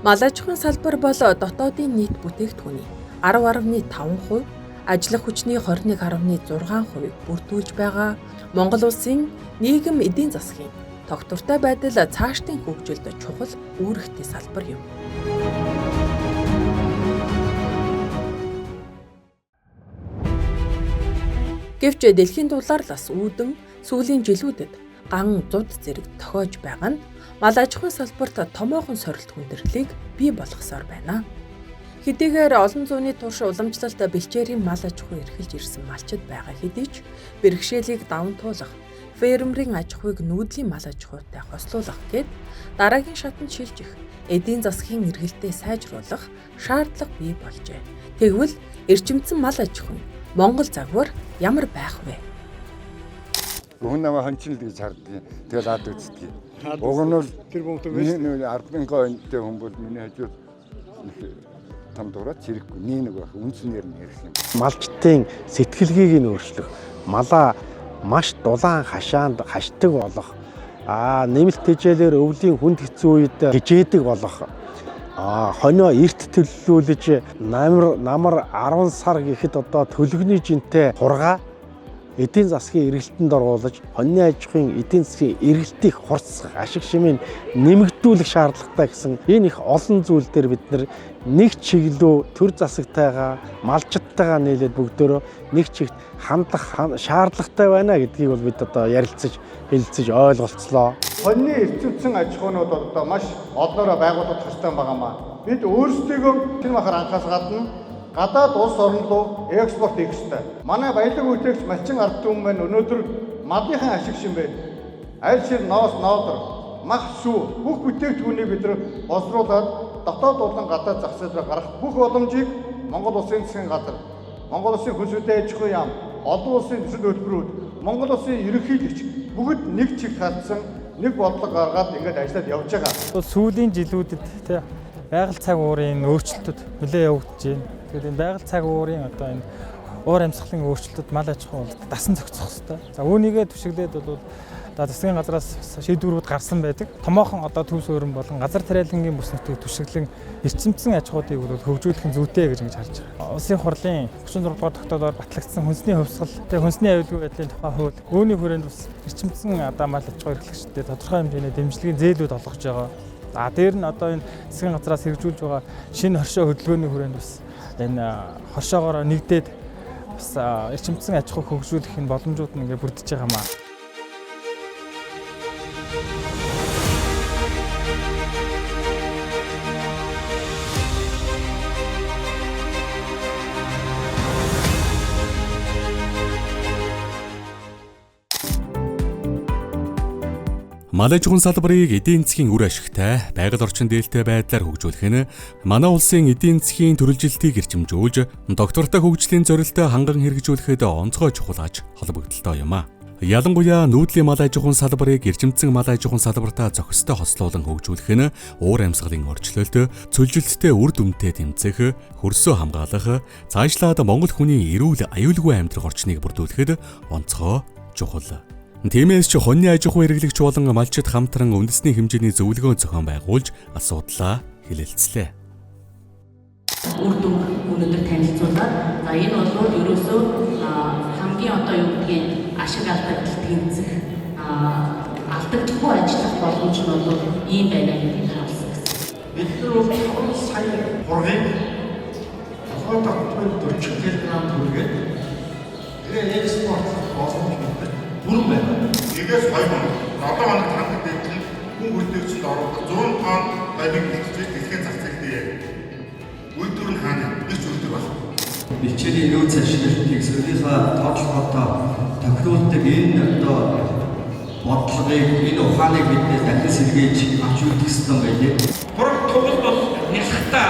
Мал аж ахуйн салбар бол дотоодын нийт бүтээгдэхүүний 10.5%, ажиллах хүчний 21.6%-ийг бүрдүүлж байгаа Монгол улсын нийгэм эдийн засгийн тогтвортой байдал цаашдын хөгжилд чухал үүрэгтэй салбар юм. Гэвч дэлхийн дулаарлаас үүдэн сүүлийн жилүүдэд ган зуд зэрэг тохиож байгаа нь мал аж ахуйн салбарт томоохон сорилт хүндрэлийг бий болгосоор байна. Хэдийгээр олон зууны турш уламжлалт бэлчээрийн мал аж ахуй эрхэлж ирсэн малчид байгаа хэдий ч бэрхшээлийг даван туулах, фермерийн аж ахуйг нүүдлийн мал аж ахуйтай хослуулах гээд дараагийн шатанд шилжих, эдийн засгийн эргэлтээ сайжруулах шаардлага бий болжээ. Тэгвэл эрчимцэн мал аж ахуйн Монгол загвар ямар байх вэ? Хүн намайг хончин л гэж харддаг. Тэгэл ад үздэг. Уг нь бол тэр бомтой байж. Миний 10,000 оюунтай хүн бол миний хажууд том дураад зэрэггүй. Нэг нэг байх үнцнэр нь ярих юм. Малчдын сэтгэлгээг нь өөрчлөх, малаа маш дулаан хашаанд хашдаг болох, нэмэлт тэжээлээр өвлийн хүнд хэцүү үед хижээдэг болох, хонио эрт төллүүлж намар 10 сар гэхэд одоо төлөгний жинтэй хургаа эдийн засгийн эргэлтэнд оруулаж, хонины аж ахуйн эдийн засгийн эргэлтийг хурцсах, ашиг шимийг нэмэгдүүлэх шаардлагатай гэсэн энэ их олон зүйл дээр бид нэг чиглүү төр засагтайгаа, малчдтайгаа нийлээд бүгдөө нэг чигт хандах шаардлагатай байна гэдгийг бол бид одоо ярилцаж, хэлэлцэж ойлголцлоо. Хонины эрчимцэн аж ахуйнууд одоо маш олноороо байгуулагдах ёстой байгаамаа. Бид өөрсдийгөө тэр махар анхаас гадна гадаад улс орн руу экспорт хийх ёстой. Манай баялаг бүтээгч малчин ард түмэн маань өнөөдөр малынхаа ашиг шимээ. Аль шир ноос ноодор, мах сүү бүх бүтээгдэхүүнийг бид нар боловсруулад дотоод болон гадаад зах зээл рүү гаргах бүх боломжийг Монгол Улсын засгийн газар, Монгол Улсын хөлс хөдөө аж ахуйн яам, олон улсын төсөл төлбөрүүд, Монгол Улсын ерөнхийлөгч бүгд нэг чигт хандсан нэг бодлого гаргаад ингээд ажиллаад явж байгаа. Сүүлийн жилүүдэд тий байгаль цаг уурын өөрчлөлтүүд нэлээд явагдаж байна. Тэгэхээр энэ байгаль цаг уурын одоо энэ уур амьсгалын өөрчлөлтөд мал аж ахуй бол дасан зохицох хэрэгтэй. За үүнийгээ түшиглээд бол одоо засгийн газраас шийдвэрүүд гарсан байдаг. Томоохон одоо төв суурин болон газар тариалангийн бүс нутгийг түшиглэн эрчимцэн аж ахуйдыг бол хөгжүүлэх нь зүйтэй гэж ингэж харж байгаа. Улсын хурлын 36 дугаар тогтоолоор батлагдсан хүнсний хувьсгал, тэгээ хүнсний аюулгүй байдлын тухай хууль үүний хүрээнд бас эрчимцэн одоо мал аж ахуй эрхлэгчдэд тодорхой хэмжээний дэмжлэгийн зээлүүд олгож байгаа. За дээр нь одоо энэ засгийн газраас хэрэгжүүлж байгаа шинэ хоршоо хөдөлгөөний хүрээнд бас энэ хоршоогоор нэгдээд бас эрчимцэн аж ахуй хөгжүүлэх энэ боломжууд нь ингээ бүрдэж байгаа юм аа. Мал аж ахуйн салбарыг эдийн засгийн үр ашигтай, байгаль орчин дээлтэй байдлаар хөгжүүлэх нь манай улсын эдийн засгийн төрөлжилтийг эрчимжүүлж, доктортой хөгжлийн зорилттой ханган хэрэгжүүлэхэд онцгой чухал ач холбогдолтой юм а. Ялангуяа нүүдлийн мал аж ахуйн салбарыг эрчимцэн мал аж ахуйн салбартаа зохистой хослуулан хөгжүүлэх нь уур амьсгалын орчлолт, цөлжилттэй үр дүнтэй тэмцэх, хөрсөө хамгаалах, цаашлаад Монгол хүний эрүүл аюулгүй амьдрах орчныг бүрдүүлэхэд онцгой чухал. Тиймээс ч хоньны аж ахуй эрхлэгч болон малчид хамтран үндэсний хэмжээний зөвлөгөө зохион байгуулж асуудлаа хэлэлцлээ. Үр дүн өнөөдөр танилцуулаад, за энэ бол ерөөсөө хамгийн одоо юу гэдгийг ашиг алдагдал тэнцэх, алдагдахгүй ажиллах боломж нь бол ийм байна гэдгийг харуулсан гэсэн. Бид нар бол 5 сая хургийг тухай тогтмол 40 кг хүргээд тэгээ экспортлох боломж бид бүрэн байна. 1-ээс 2 хоног, 7 хоног хандаг дээдлийг хүн хүртээгчэнд оруулах 100 тонн гавийг бэлтгэж дэлхийн зах зээл дээр үйлдвэр нь хаана нэг ч үйлдвэр байна. Бэлчээрийн нөөц ашиглалтыг соёлынхаа тооллоготой тохируулдаг энэ одоо бодлогыг, энэ ухааныг бид нэр дахин сэргээж авч үзэх ёстой байлээ. Тураг тугал бол нялхтаа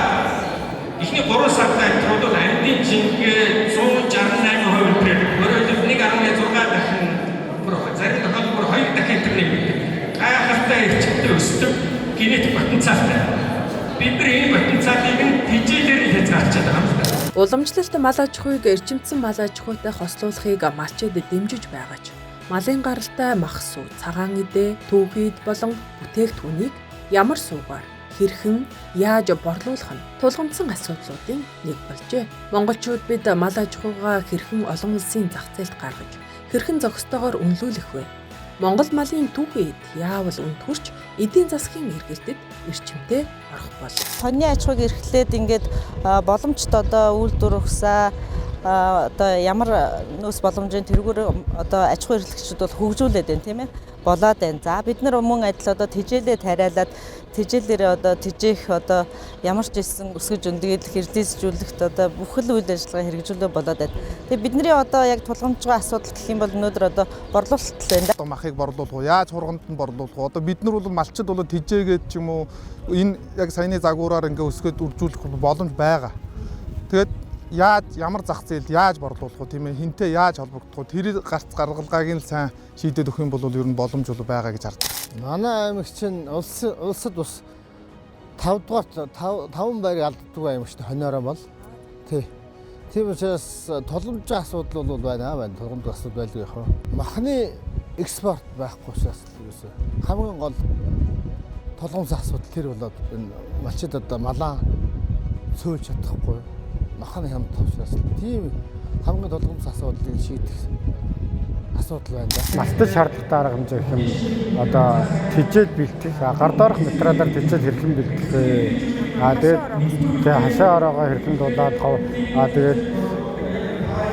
эхний 3 сард амтрууд бол амьдын жингээ 168% өндрөөр, өөрөөр хэлбэл 1.6 дахин зарим тохиолдолд бүр 2 дахин өндөр нэмэгддэг. Гайхалтай эрчимтэй өсдөг генетик потенциалтай. Бид нар энэ потенциалыг нь тэжээлээр хязгаарлаж байгаа юм л да. Уламжлалт мал аж ахуйг эрчимцэн мал аж ахуйтай хослуулахыг малчид дэмжиж байгаа ч малын гаралтай мах сүү, цагаан эдээ, түүхийд болон бүтээгдэхүүнийг ямар суугаар хэрхэн яаж борлуулах нь тулгамдсан асуудлуудын нэг болжээ. Монголчууд бид мал аж ахуйгаа хэрхэн олон улсын зах зээлд гаргаж, хэрхэн зохистойгоор үнэлүүлэх вэ? Монгол малын түүхэн эд яавал үнд хүрч эдийн засгийн эргэлтэд эрчимтэй орох бол? Хоньны аж ахуйг эрхлээд ингээд боломжтой одоо үйлдвэр өгсөө одоо ямар нөөц боломжийн тэрүүгээр одоо аж ахуй эрхлэгчид бол хөгжүүлээд байна, тийм ээ, болоод байна. За, бид нар мөн адил одоо тэжээлээ тариалаад, тэжээлээрээ одоо тэжээх, одоо ямар ч исэн өсгөж өндгийлэх, релизжүүлэхт одоо бүх л үйл ажиллагаа хэрэгжүүлээ болоод байна. Тэгээ бидний одоо яг тулгамж байгаа асуудал гэх юм бол өнөөдөр одоо борлуулалт л байна да. Одоо махыг борлуулах уу? Яаж хурганд нь борлуулах уу? Одоо бид нар бол малчид бол тэжээгээд ч юм уу, энэ яг саяны загвараар ингээ өсгөөд үржүүлэх боломж байгаа. Тэгээд яаж, ямар зах зээлд яаж борлуулах уу, тийм ээ, хинтээ яаж холбогдох уу, тэр гарц гаргалгааг нь сайн шийдээд өгөх юм бол ер нь боломж бол байгаа гэж хардаг. Манай аймаг чинь улсад бас 5 дугаар 5 байрыг алддаг аймаг шүү дээ, хониороо бол. Тий. Тийм учраас тулгамжийн асуудал бол байна. Тулгамжийн асуудал байлгүй яах вэ? Махны экспорт байхгүй учраас л ерөөсөө хамгийн гол тулгамжийн асуудал тэр болоод энэ малчид одоо малаа цөөлж чадахгүй. Махны хямд учраас тийм хамгийн тулгамдсан асуудлыг шийдэх асуудал байна да. Малтад шаардлагатай арга хэмжээ гэх юм, одоо тэжээл бэлтгэх, гар доорх материалаар тэжээл хэрхэн бэлтгэх вэ? Тэгээд тэгээ хашаа ороогоо хэрхэн дулаад, тэгээд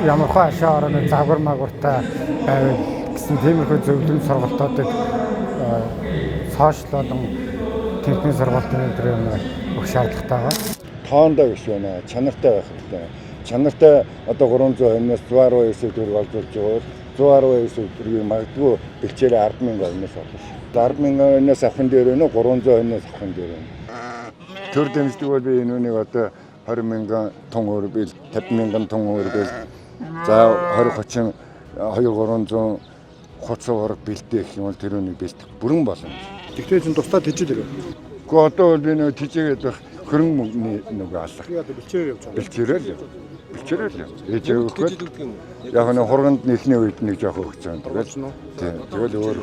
ямархуу хашаа орооны загвар магвартай байвал гэсэн тиймэрхүү зөвлөмж сургалтуудыг сошиал болон техникийн сургалтын энэ юм өгөх шаардлагатай байгаа. Тоондоо биш байна. Чанартай байх хэрэгтэй. Чанартай одоо 320-наас 119 төгрөг олзуулж байгаа бол 119 төгрөгийг магадгүй бэлчээрээ 10,000 оноос олно ш. 10,000 оноос авах нь дээр байна уу? 320-наас авах нь дээр байна. Төр дэмждэг бол би энэ үнийг одоо 20,000 тун өрбөл, 50,000 тун өрбөл, за 20 30 2 300 хуцаа ураг бэлдээх юм бол тэр үнийг бэлдэх бүрэн боломж. Тэгтээ чинь тусдаа тэжээл ирээ. Гэхдээ одоо бол би нөгөө тэжээгээд байх хөрөнгө мөнгөний нөгөө аллах. Би одоо бэлчээрээ явж байгаа. Бэлчээрээ л. Бэлчээрээ л. Ээж өгөхгүй. Яг нэг хурганд эхний үед нэг жоох өгч байгаа. Тэгэл тийм. Тэгэл өөр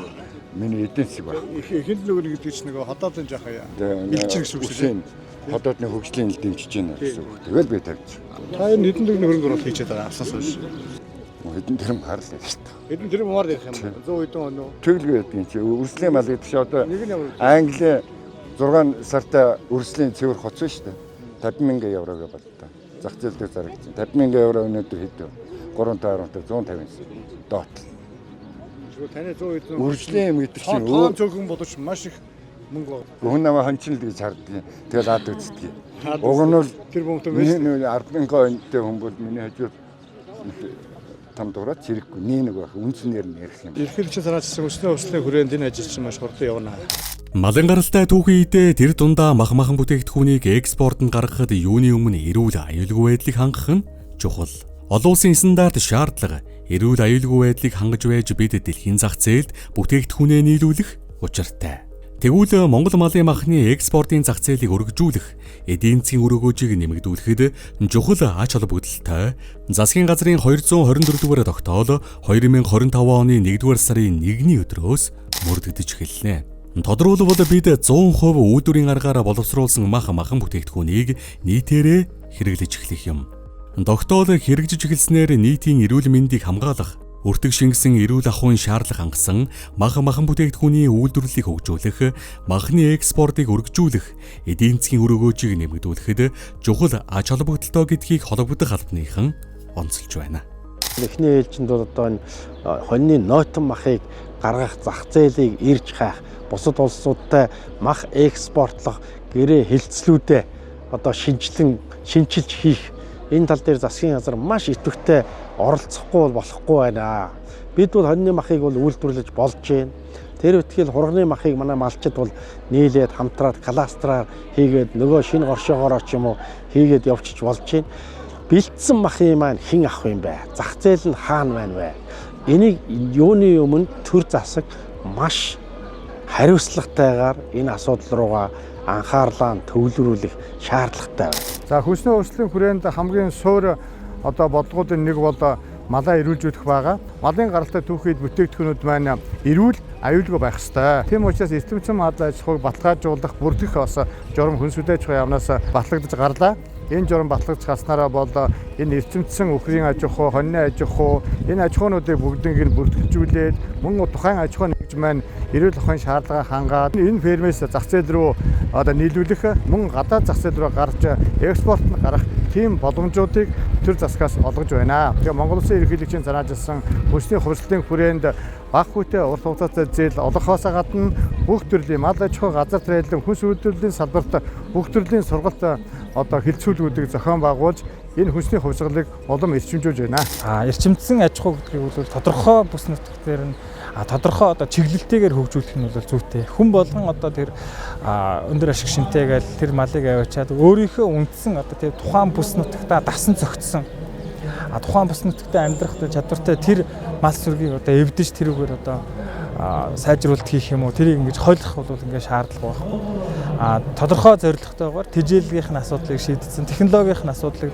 миний эдийн засаг байна. Эхэнд нөгөө нэг гэдэг чинь нөгөө ходоодын жоох яа. Бэлчээр гэсэн үг шүү дээ. Ходоодны хөгжлийн л дэмжиж байна гэсэн үг. Тэгэл би тавьчих. Та энэ хэдэн төгрөгийн хөрөнгө оруулалт хийчихэд байгаа авсаас хойш. Хэдэн тэрбум харлаа шүү дээ. Хэдэн тэрбумаар ярих юм. 100 хэдэн он уу? Тэглгүй байдгийн чи өрслийн мал гэдэг чи одоо Английн 6 сартай өрслийн цэвэр хоц шүү дээ. 50,000 еврог боллоо. Зах зээл дээр зарагдсан. 50,000 евро өнөөдөр хэд вэ? 3.10 150 дот. Таны 100 хэдэн өрслийн юм гэдэг чинь өөр цөөхөн боловч маш их мөнгө. Хүн намайг хончин л гэж харддаг. Тэгэл ад үздэг. Уг нь бол тэр бомтой байж 10,000 онтой хүн бол миний хажууд том дураад зэрэггүй нэг байх үнцнэр нь ярих юм. Эрхлэгч санаачсан өснөө өслийн хүрээнд энэ ажил чинь маш хурдан явна. Малын гаралтай түүхэн идэ тэр дундаа мах махан бүтээгдэхүүнийг экспортод гаргахад юуны өмнө эрүүл аюулгүй байдлыг хангах нь чухал. Олон улсын стандарт шаардлага эрүүл аюулгүй байдлыг хангаж байж бид дэлхийн зах зээлд бүтээгдэхүүнээ нийлүүлэх учиртай. Тэгвэл Монгол малын махны экспортын зах зээлийг өргөжүүлэх, эдийн засгийн үр өгөөжийг нэмэгдүүлэхэд чухал ач холбогдолтой засгийн газрын 224 дугаар тогтоол 2025 оны 1-р сарын 1-ний өдрөөс мөрдөгдөж эхэллээ. Тодруулбал бид 100% үйлдвэрийн аргаар боловсруулсан мах махан бүтээгдэхүүнийг нийтээрээ хэрэглэж эхлэх юм. Тогтоол хэрэгжиж эхэлснээр нийтийн эрүүл мэндийг хамгаалах, өртөг шингэсэн эрүүл ахуйн шаардлага хангасан мах махан бүтээгдэхүүний үйлдвэрлэлийг хөгжүүлэх, махны экспортыг өргөжүүлэх, эдийн засгийн үр өгөөжийг нэмэгдүүлэхэд чухал ач холбогдолтой гэдгийг холбогдох албаныхан онцолж байна. Эхний ээлжинд бол одоо энэ хоньны нойтон махыг гаргах зах зээлийг ирж хайх, бусад улсуудтай мах экспортлох гэрээ хилцлүүдээ одоо шинчилж хийх энэ тал дээр засгийн газар маш идэвхтэй оролцохгүй бол болохгүй байна. Бид бол хоньны махыг бол үйлдвэрлэж болж байна. Тэр үтгэл хурганы махыг манай малчид бол нийлээд хамтраад кластераар хийгээд нөгөө шинэ горшоогоороо ч юм уу хийгээд явчих болж байна. Бэлдсэн махын маань хэн авах юм бэ? Зах зээл нь хаана байна вэ? Энийг юуны өмнө төр засаг маш хариуцлагатайгаар энэ асуудал руугаа анхаарлаа төвлөрүүлэх шаардлагатай байна. За, хөгжлийн өөрчлөлийн хүрээнд хамгийн суур одоо бодлогоодын нэг бол малаа эрүүлжүүлэх байгаа. Малын гаралтай түүхийд бүтээгдэхүүнүүд маань эрүүл, аюулгүй байх ёстой. Тийм учраас эрчимцэн мал аж ахуйг баталгаажуулах, бүртгэх бас журам хүнс хөдөө аж ахуйн яамнаас батлагдаж гарлаа. Энэ журам батлагдаж гарснараа бол энэ эрчимцэн үхрийн аж ахуй, хонины аж ахуй, энэ аж ахуйнуудыг бүгднийг нь бүртгэлжүүлээд мөн тухайн аж ахуй нэгж маань эрүүл ахуйн шаардлага хангаад энэ фермээс зах зээл рүү одоо нийлүүлэх, мөн гадаад зах зээл рүү гарч экспорт нь гарах тийм боломжуудыг төр засгаас олгож байна. Тэгээ Монгол Улсын ерөнхийлөгчийн санаачилсан хүнсний хувьсгалын хүрээнд бага хүүтэй урт хугацаатай зээл олгохоос гадна бүх төрлийн мал аж ахуй, газар трейлэн, хүнс үйлдвэрлэлийн салбарт бүх төрлийн сургалт одоо хилцүүлгүүдийг зохион байгуулж энэ хүнсний хувьсгалыг улам эрчимжүүлж байна. Эрчимдсэн аж ахуй гэдгийг бол тодорхой бүс нутаг дээр нь тодорхой одоо чиглэлтэйгээр хөгжүүлэх нь бол зүйтэй. Хүн болгон одоо тэр өндөр ашиг шинтэйгээл тэр малыг аваачаад өөрийнхөө үндсэн одоо тэр тухайн бүс нутагтаа дасан зөгцсөн тухайн бүс нутагтаа амьдрах чадвартай тэр мал сүргийг одоо эвдэж тэрүүгээр одоо сайжруулалт хийх юм уу, тэрийг ингэж хойлох бол ингээд шаардлага байхгүй. Тодорхой зорилготойгоор тэжээлгийнх нь асуудлыг шийдсэн, технологийн асуудлыг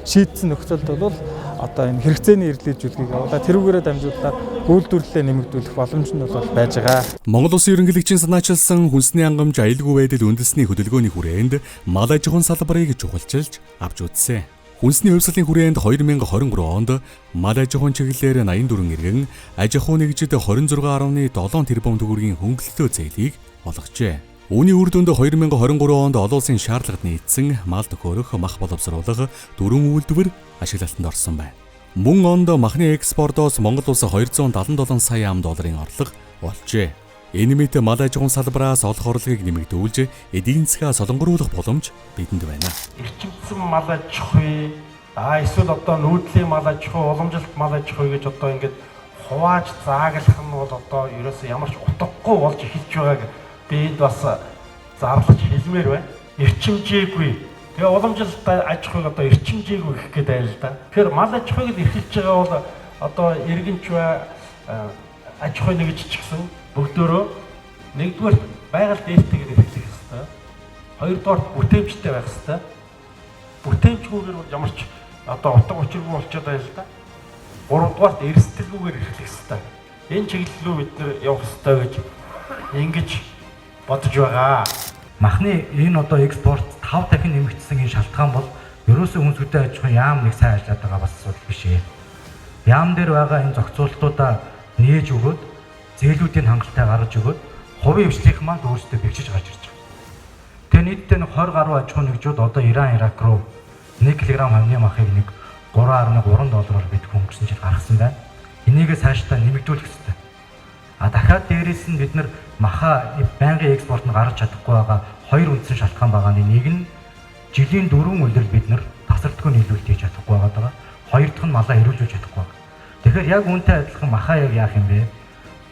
шийдсэн нөхцөлд бол одоо энэ хэрэгцээний эрэлхийлүүлгийг явуулаад тэрүүгээрээ дамжуулаад үйлдвэрлэлээ нэмэгдүүлэх боломж нь бол байж байгаа. Монгол Улсын ерөнхийлөгчийн санаачилсан хүнсний хангамж аюулгүй байдал үндэсний хөдөлгөөний хүрээнд мал аж ахуйн салбарыг чухалчилж авч үзсэн. Хүнсний хувьсгалын хүрээнд 2023 онд мал аж ахуйн чиглэлээр 84 иргэн аж ахуй нэгжид 26.7 тэрбум төгрөгийн хөнгөлөлтөө зээлийг олгожээ. Үүний үр дүнд 2023 онд олон улсын шаардлагад нийцсэн мал төхөөрөх, мах боловсруулах дөрвөн үйлдвэр ашиглалтанд орсон байна. Мөн онд махны экспортоос Монгол улс 277 сая ам долларын орлого олжээ. Энэ мэт мал аж ахуйн салбараас олох орлогыг нэмэгдүүлж эдийн засгаа солонгоруулах боломж бидэнд байна. Эрчимдсэн мал аж ахуй, эсвэл одоо нүүдлийн мал аж ахуй, уламжлалт мал аж ахуй гэж одоо ингээд хувааж зааглах нь бол одоо ерөөсөө ямар ч утгагүй болж эхэлж байгааг би энд бас зарлаж хэлмээр байна. Эрчимжээгүй. Тэгээ уламжлалт аж ахуйг одоо эрчимжээгүй гэх гээд байна л да. Тэгэхээр мал аж ахуйг л эрхэлж байгаа бол одоо иргэнч бай, аж ахуй нэгж ч гэсэн бүгдөө нэгдүгээр байгаль дээлтэйгээр эрхлэх ёстой. Хоёрдугаар бүтээмжтэй байх ёстой. Бүтээмжгүйгээр бол ямар ч одоо утга учиргүй болчиход байна л да. Гуравдугаарт эрсдэлгүйгээр эрхлэх ёстой. Энэ чиглэл рүү бид нэр явах ёстой гэж ингэж бодож байгаа. Махны энэ одоо экспорт 5 дахин нэмэгдсэн энэ шалтгаан бол ерөөсөө хүнс хөдөө аж ахуйн яам нэг сайн ажиллаад байгаа бас асуудал биш ээ. Яам дээр байгаа энэ зохицуултуудаа нээж өгөөд зээлүүдийн хангалттай гаргаж өгөөд хувийн хвшлийнх маань өөрсдөө бэхжиж гарч ирж байгаа. Тэгээ нийтдээ нэг 20 гаруй аж ахуйн нэгжүүд одоо Иран, Ирак руу 1 кг хавны махыг нэг 3.3 доллараар бид өнгөрсөн жил гаргасан байна. Энийгээ цаашдаа нэмэгдүүлэх хэрэгтэй. А дахиад дээрээс нь бид нар маха байнгын экспорт нь гаргаж чадахгүй байгаа хоёр үндсэн шалтгаан байгаа. Нэг нь жилийн 4 улирал бид нар тасралтгүй нийлүүлэлт хийж чадахгүй байгаа. Хоёр дахь нь малаа эрүүлжүүлж чадахгүй байгаа. Тэгэхээр яг үүнтэй адилхан маха яг яах юм бэ?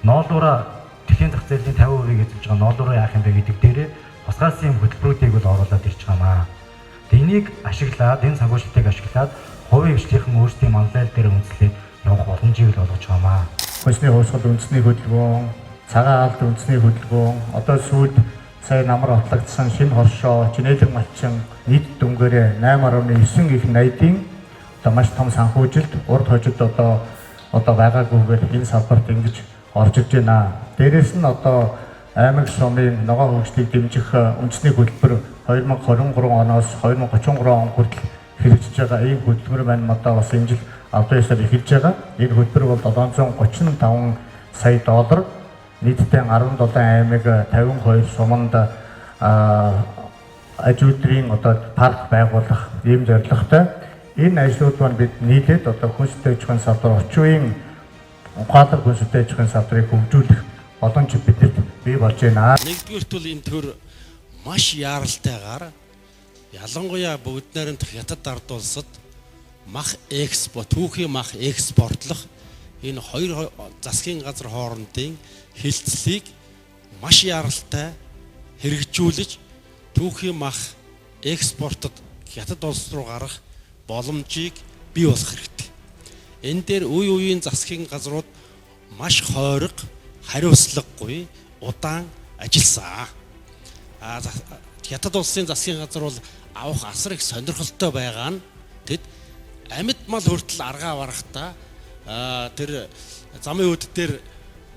Ноолуураа дэлхийн зах зээлийн 50%-ийг эзэлж байгаа ноолуураа яах юм бэ гэдэг дээрээ тусгайсан юм хөтөлбөрүүдийг бол оруулаад ирж байгаамаа. Тэгээ энийг ашиглаад, энэ санхүүжилтийг ашиглаад хувийн хвшлийнхэн өөрсдийн манлайл дээр үндэслээд явах боломжийг л олгож байгаамаа. Хүнсний хувьсгал үндэсний хөдөлгөөн, цагаан алд үндэсний хөдөлгөөн, одоо сүүлд сая намар батлагдсан шинэ хоршоо, чинээлэг малчин нийт дүнгээрээ 8.9 их найдын одоо маш том санхүүжилт урд хожид одоо байгаагүйгээр энэ салбарт ингэж орж ирж байна. Дээрээс нь одоо аймаг сумын ногоон хөгжлийг дэмжих үндэсний хөтөлбөр 2023 оноос 2033 он хүртэл хэрэгжиж байгаа ийм хөтөлбөр маань одоо бас энэ жил албан ёсоор эхэлж байгаа. Энэ хөтөлбөр бол 735 сая доллар нийтдээ 17 аймаг 52 суманд аж үйлдвэрийн одоо парк байгуулах ийм зорилготой. Энэ ажлууд маань бид нийлээд одоо хүнс хөдөө аж ахуйн салбар орчин үеийн ухаалаг хүнс хөдөө аж ахуйн салбарыг хөгжүүлэх боломж бидэнд бий болж байна. Нэгдүгээрт бол энэ төр маш яаралтайгаар ялангуяа бүгд найрамдах Хятад ард улсад мах экспорт, түүхийн мах экспортлох энэ хоёр засгийн газар хоорондын хилцлийг маш яралтай хэрэгжүүлж түүхийн мах экспортод Хятад улс руу гарах боломжийг бий болгох хэрэгтэй. Энэ дээр үе үеийн засгийн газрууд маш хойрог, хариуцлагагүй удаан ажилласан. Хятад улсын засгийн газар бол авах асар их сонирхолтой байгаа нь тэд амьд мал хүртэл аргаа барахдаа тэр замын үд дээр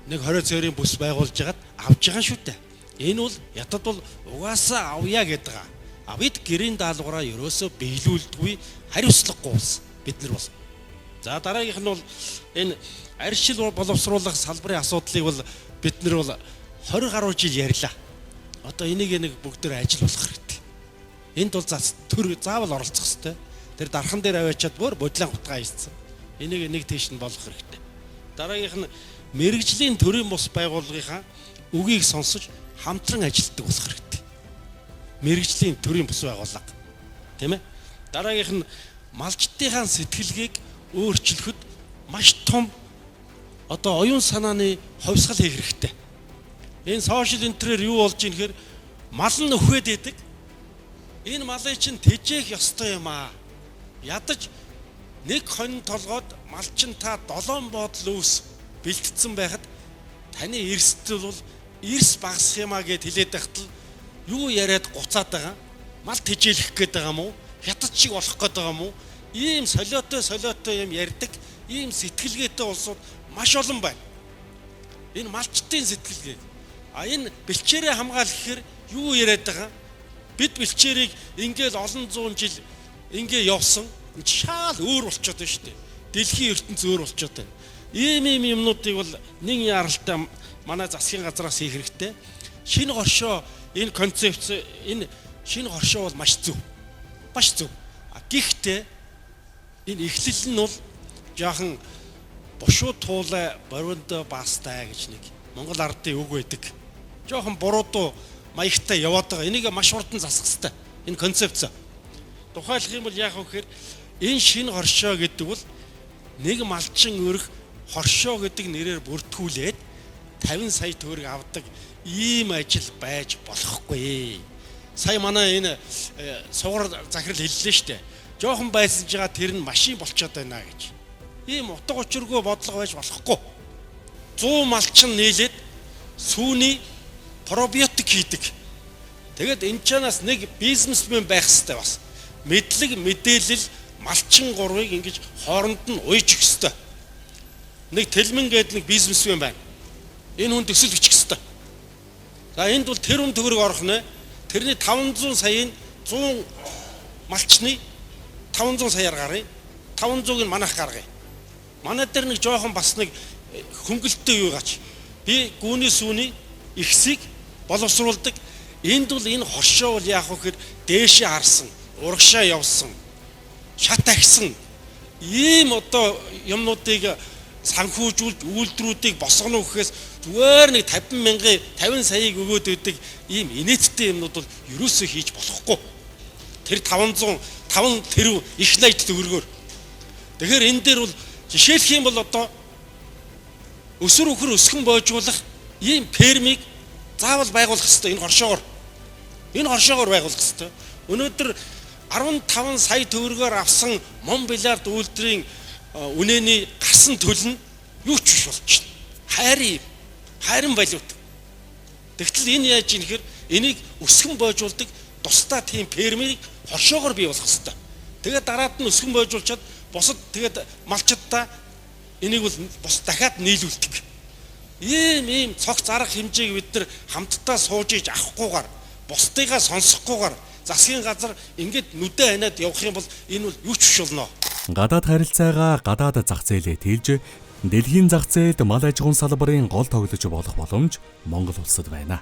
Нэг 20 цээрийн бүс байгуулж хагаад авж байгаа шүү дээ. Энэ бол Хятад бол угаасаа авъя гэдэг байгаа. А бид гэрийн даалгавраа ерөөсөө биелүүлдэггүй, хариуцлагагүй улс бид нар бол. За дараагийнх нь бол энэ аршил боловсруулах салбарын асуудлыг бол бид нар бол 20 гаруй жил ярьлаа. Одоо энийг нэг бүгдээр ажил болох хэрэгтэй. Энд бол төр заавал оролцох хэрэгтэй. Тэр дархан дээр аваачаад бүр бодлон хутгаа хийцэн. Энийг нэг тийш нь болгох хэрэгтэй. Дараагийнх нь мэрэгжлийн төрийн бус байгууллагынхаа үгийг сонсож хамтран ажилладаг болох хэрэгтэй. Мэрэгжлийн төрийн бус байгууллага. Тийм ээ? Дараагийнх нь малчдынхаа сэтгэлгээг өөрчлөхөд маш том одоо оюун санааны хувьсгал хийх хэрэгтэй. Энэ сошиал интерээр юу болж ийн гэхээр мал нь өхөөд идэг. Энэ малыг чинь тэжээх ёстой юм аа. Ядаж нэг хонь толгойд малчин та 7 бодол үүс бэлтцсэн байхад таны эрсдэл бол эрс багасах юм а гэд хэлээд байхад л юу яриад гуцаад байгаа, мал тэжээлэх гээд байгаа юм уу, хятад шиг болох гээд байгаа юм уу, ийм солиотой солиотой юм ярьдаг ийм сэтгэлгээтэй улсууд маш олон байна. Энэ малчдын сэтгэлгээ. А энэ бэлчээрээ хамгаалах гэхээр юу яриад байгаа? Бид бэлчээрийг ингээл олон зуун жил ингээ явсан, шаал өөр болчиход байна шүү дээ. Дэлхийн ертөнц өөр болчиход байна. Ийм ийм юмнуудыг бол нэг яралтай манай засгийн газраас хийх хэрэгтэй. Шинэ горшоо энэ концепц, энэ шинэ горшоо бол маш зөв. Маш зөв. А гэхдээ энэ эхлэл нь бол жаахан бушуу туулай боринд баастай гэж нэг Монгол ардын үг байдаг. Жаахан буруудуу маягтай яваад байгаа. Энийг маш хурдан засах хэрэгтэй. Энэ концепц. Тухайлах юм бол яах вэ гэхээр энэ шинэ хоршоо гэдэг бол нэг малчин өрх хоршоо гэдэг нэрээр бүртгүүлээд 50 сая төгрөг авдаг ийм ажил байж болохгүй. Сая манай энэ сугар захирал хэллээ шүү дээ. Жохон байсан ч байгаа тэр нь машин болчиход байна гэж. Ийм утга учиргүй бодлого байж болохгүй. 100 малчин нийлээд сүүний пробиотик хийдэг. Тэгээд энэ чанаас нэг бизнесмен байх хэрэгтэй бас. Мэдлэг мэдээлэл малчин гурвыг ингэж хооронд нь уйж өгөх хэрэгтэй. Нэг Тэлмэн гэдэг нэг бизнесмен байна. Энэ хүн төсөл бичих хэрэгтэй. За энд бол тэр хүн төгрөг орох нэ. Тэрний 500 саяын 100 малчны 500 саяар гаргая. 500-ыг нь манайх гаргая. Манай дээр нэг жоохон бас нэг хөнгөлттэй юу гач. Би гүүний сүүний ихсийг боловсруулдаг. Энд бол энэ хоршоо бол яах вэ гэхээр дээшээ харсан, урагшаа явсан, шат ахисан ийм одоо юмнуудыг санхүүжүүлж үйлдвэрүүдийг босгоно гэхээс зүгээр нэг 50 мянган 50 саяыг өгөөд өгдөг ийм инээдтэй юмнууд бол ерөөсөө хийж болохгүй. Тэр 505 тэрв их 80 төгрөгөөр. Тэгэхээр энэ дээр бол жишээлх юм бол одоо өсөр өхөр өсгөн боожуулах ийм фермийг заавал байгуулах хэрэгтэй энэ хоршоогоор. Энэ хоршоогоор байгуулах хэрэгтэй. Өнөөдөр 15 сая төгрөгөөр авсан мон миллиард үйлдвэрийн үнэний гарсан төл нь юу ч биш болчихно. Хайрын хайрын валют. Тэгтэл энэ яаж юм гэхээр энийг өсгөн боожуулдаг тусдаа тийм фермерийг хоршоогоор бий болгох хэрэгтэй. Тэгээд дараад нь өсгөн боожуулчаад бусад тэгээд малчдаа энийг бол бус дахиад нийлүүлдэг. Ийм цогц арга хэмжээг бид нар хамтдаа сууж иж авахгүйгээр бусдыгаа сонсохгүйгээр засгийн газар ингээд нүдэ ханиад явах юм бол энэ бол юу ч биш болно. Гадаад харилцаагаа гадаад зах зээлээ тэлж дэлхийн зах зээлд мал аж ахуйн салбарын гол тоглож болох боломж Монгол улсад байна.